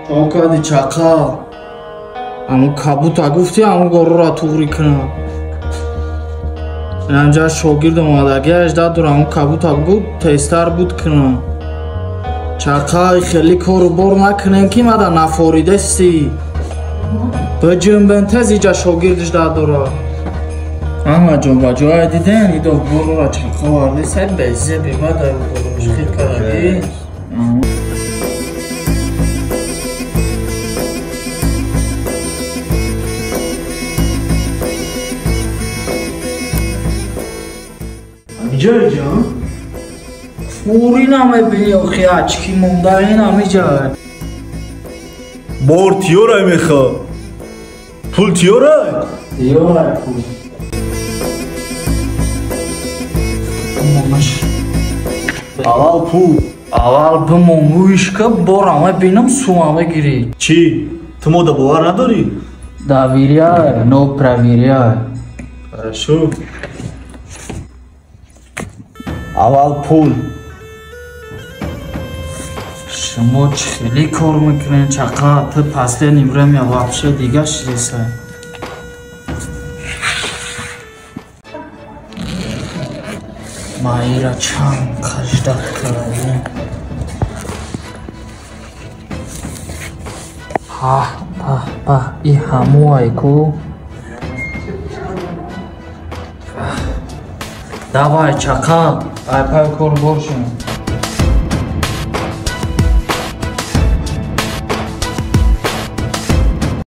Чо кади, чақа? Аму кабута гуфти, аму горура туғрӣ кунам. Инҷа шогирд омадаги, 18 дора. Аму кабута гу, тезтар буд кунам. Чақа, хеле кору бор накунем, ки мада нафоридасти. Биҷунбен тез, иҷа шогирдиш дора. Ама ҷо ба ҷое диден, идо борура чақа вардисай, безеби бада борош хит кардаги. Ҷой ҷон. Фури намебини, охи, ачки монда ин ҳамиҷа. Бор тиёрай меха. Пул тиёрай? Тиёрай пул. Монаш. Аввал пул. Аввал бимон, ҳуишка борам бинам, сумам мегирӣ. Чӣ? Ту мода бовар надорӣ? Доверяй, но проверяй. Хорошо. Аввал пул. Шумо чӣ хеле кор мекунед, чақа? Ту последнее время вообще дига шидеса. Ма ира чанд қаждат кардем. Ҳаҳ, паҳ, паҳ, и ҳамуай ку. Давай, чақа, ай пай кор бошем.